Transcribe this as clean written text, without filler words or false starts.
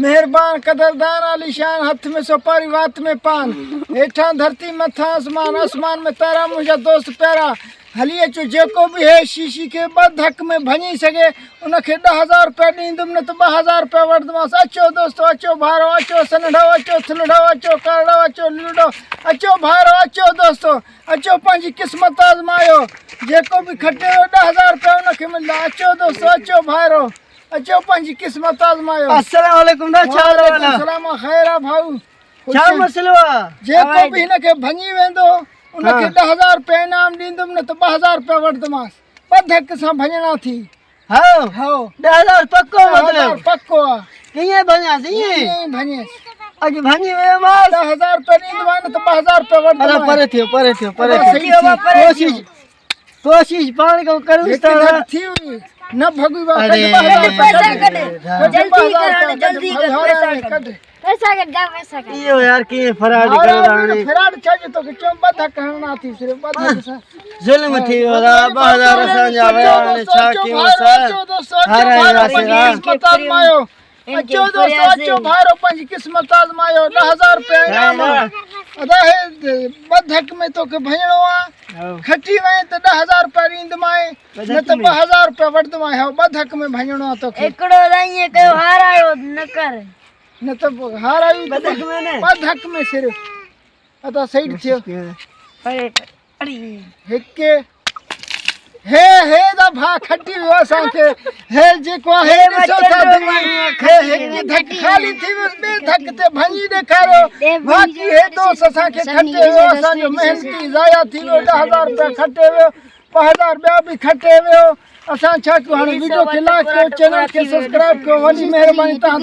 مهربان قدردان عاليشان هٿ ۾ سوپاري وات ۾ پان هيٺان ڌرتي مٿان آسمان آسمان ۾ تارا منهنجا دوست پيارا هلي اچو جيڪو به هي شيشي کي ٻه ڌڪ ۾ ڀڃي سگهي ان کي 10,000 روپيا ڏيندم نه ته 2,000 روپيا وٺندمانس اچو دوستو اچو ڀائرو اچو سنهڙو اچو ٿلهڙو اچو ڪارڙو اچو لولڙو اچو ڀائرو اچو دوستو اچو پنهنجي قسمت آزمايو جيڪو به کٽي ويو 10,000 روپيا ان کي ملندا اچو دوستو اچو ڀائرو اچو پنهنجي قسمت آزمايو. السلام عليڪم دا ڇا حال احوال آ؟ سلام خير آ ڀائو. ڇا مسئلو آ؟ جيڪو به هن کي ڀڃي ويندو ان کي 10,000 روپيا انعام ڏيندم نه ته 2,000 روپيا وٺندمانس. ٻه ڌڪ سان ڀڃڻا ٿي. هائو 10,000 پڪو مطلب؟ پڪو آ. ڪيئن ڀڃانس؟ ائين ئي ڀڃيس. اڄ ڀڃي ويو مانس. 10,000 روپيا ڏيندومانء نه ته 2,000 روپيا وٺندومانء. پري ٿيو پري ٿيو پري ٿيو. ڪوشش ڪوشش پاڻ کان ڪرون ٿا. ٿي وئي نه ڀڳي وا ڪڍ پئسا ڪڍ جلدي ڪر هاڻي جلدي ڪر پئسا ڪڍ پئسا ڪڍ جا پئسا ڪڍ. اهو يار ڪيئن فراڊ ڪري هاڻي فراڊ ڇا جو توکي چيم ٻه ڌڪ هڻڻا ٿي صرف ٻه ڌڪ سان ظلم ٿي ويو را 2000 اسان جا ويا هاڻي ڇا ڪيون سر قسمت آزمايو اچو دوستو اچو ڀائرو پنهنجي قسمت آزمايو 10,000 روپيا انعام ادا هي ٻه ڌڪ ۾ توکي ڀڃڻو آ کٽي وئين ته 10,000 روپيا ڏيندمانء نه ته 2,000 روپيا وٺندمانء. هائو ٻه ڌڪ ۾ ڀڃڻو آ توکي. هڪڙو ائين ڪيو هارايو نه ڪر. نه ته هارايو ٻه ڌڪ ۾ نه ٻه ڌڪ ۾ صرف. ادا سائيڊ ٿيو. هڪ هي هي دا ڀا کٽي ويو اسان کي هي جيڪو آهي ڏسو ٿا دنيا هي هڪ ڌڪ خالي ٿي ويس ٻئي ڌڪ تي ڀڃي ڏيکاريو باقي هي دوست اسان کي کٽي ويو اسان جو محنتي ضايع ٿي ويو 10,000 روپيا کٽي ويو 2,000 ٻيا به کٽي ويو اسان ڇا ڪيون هاڻي ويڊيو کي لائڪ ڪيو چينل کي سبسڪرائب ڪيو وڏي مهرباني تهان.